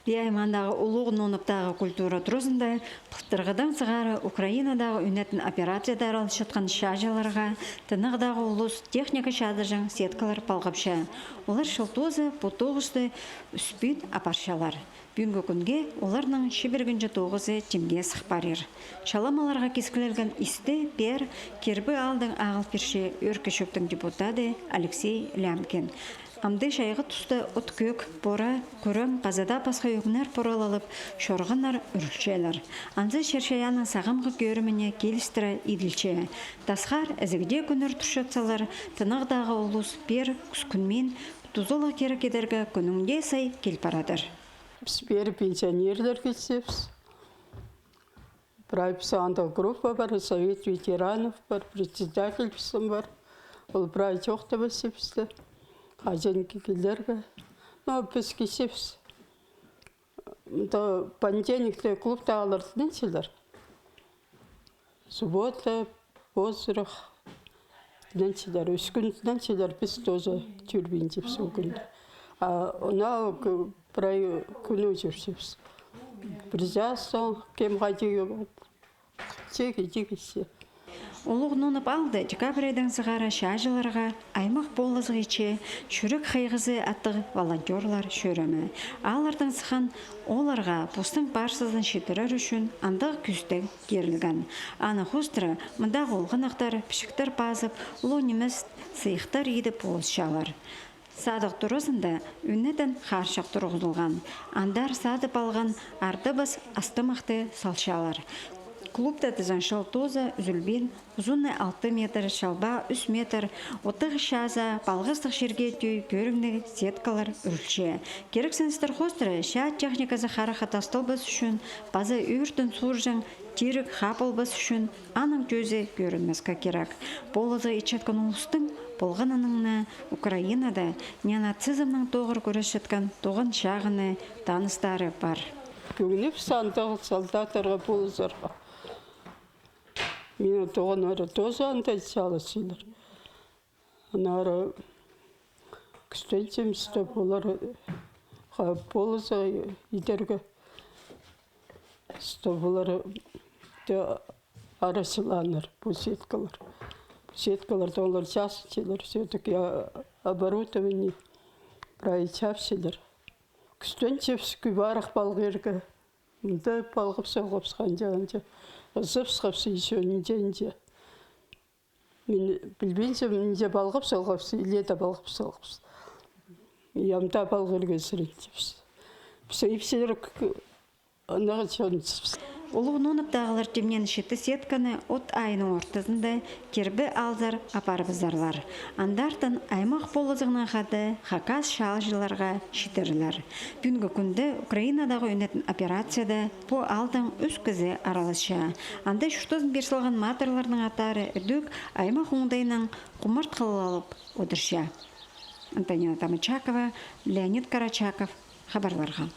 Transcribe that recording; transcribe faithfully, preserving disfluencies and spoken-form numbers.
Пии аймағындағы Улуғ Ноноптағы культура туразында пылтырғыдаң сығара Украинадағы ӱнетін операцияда араласчатхан чааҷыларға тынағдағы улус техника чазырҷаң сеткалар палғапча. Олар чыл тооза пу тоғысты ӱспин апарчалар. Пӱӱнгі кӱнге оларның чибіргінҷі тоғызы тимге сых парир. Чаламаларға кискілелген исті пеер Кирбі аалдаң ағыл пирче ӧӧркі чӧптің депутады Алексей Лямкин. Амды чайғы туста от-кӧӧк, пора, кӱрең паза даа пасха ӧңнер поралалып, чорғаннар ӱрілчелер. Анзы чир-чайаанның сағамғы кӧріміне килістіре иділче. Тасхар ізігде кӱннер турчатсалар, тынағдағы улус пеер кӱскӱнмин тузалығ кирек идерге кӱннің дее сай кил парадыр. Піс пеер пенсионерлер килчебіс. Прай піс анда группа пар, совет ветеранов пар, председатель пістің пар. Ол прай чоохтабасча пісті. Хаҷан килерге. Но піс килчебіс. Мында понедельникте клубтағылар тынанчалар. Суббота, позырах тынанчалар, ӱс кӱн тынанчалар, піс тоже тӧрбинчебіс ол кӱнде. А ана прай кӱні чӧрчебіс. Пір час соң кем хайди чиге, чиге килче. Улуғ Нонап аалда декабрь айдаң сығара чааҷыларға «Аймах полызығ итче, чӱрек хайғызы» аттығ волонтёрлар чӧрімі. Ааллардаң сыххан оолларға постың паарсызын читірер ӱчӱн андағ кӱстең кирілген. Аны хоостыра мындағы олғанахтар, пічіктер пазып, улуғ нимес сыйыхтар идіп полысчалар. Садығ туразында ӱнетін хаарчах турғызылған. Андар садып алған арды-бас астымахты салчалар. Клубта тізең чыл тооза ӱзӱлбин, узуны алты метр, чалбаа ӱс метр, оттығ чаза, палғастығ чирге тӧӧй кӧрімніг сеткалар ӱрілче. Кирексіністер хоостыра чаа техниказы харахха тасталбас ӱчӱн паза ӧӧртін суурҷаң тиріг хаа полбас ӱчӱн аның тӧзі кӧрінмеске кирек. Полызығ итчеткен улустың полғанының на Украинада неонацизмнең тоғыр кӱресчеткен туған чағыны таныстары пар. Кӧңнібіс андағ солдаттарға полызарға. Минің туғаннары тоже анда чалысчалар. Аннары кӱстенчебіс, чтоб олар, ха, полызығ идерге, чтоб олар да арачылааннар, пу сеткалар. Пу сеткаларда олар чазынчалар, все-таки, а, оборудование прай чапчалар. Кӱстенчебіс кӧп арах палғирға. Мында палғап салғабыс, ханҷа-ханҷа. Ызыбысха ещё нинҷе-нинҷе. Мин пілбинчем, нинҷе палғап салғабыс, илееде палғап салғабыс. Ямда палғирға сіренчебіс. Піс ипчілер ынағ чоныбыс. Улуғ Ноноптағылар тимнеен читі сетканы от айының ортызында Кирбі аалзар апарыбызарлар. Андартын «Аймах полызығнаң» хада хакас чааҷыларға читірлер. Пӱӱнгі кӱнде Украинадағы ӱнетін операцияда пу аалдаң ӱс кізі араласча. Анда чуртазын пир салған матырларның аттары ідӧк аймах оңдайынаң хумартхылалып одырча. Антонина Тамачакова, Леонид Карачаков, хабарларға.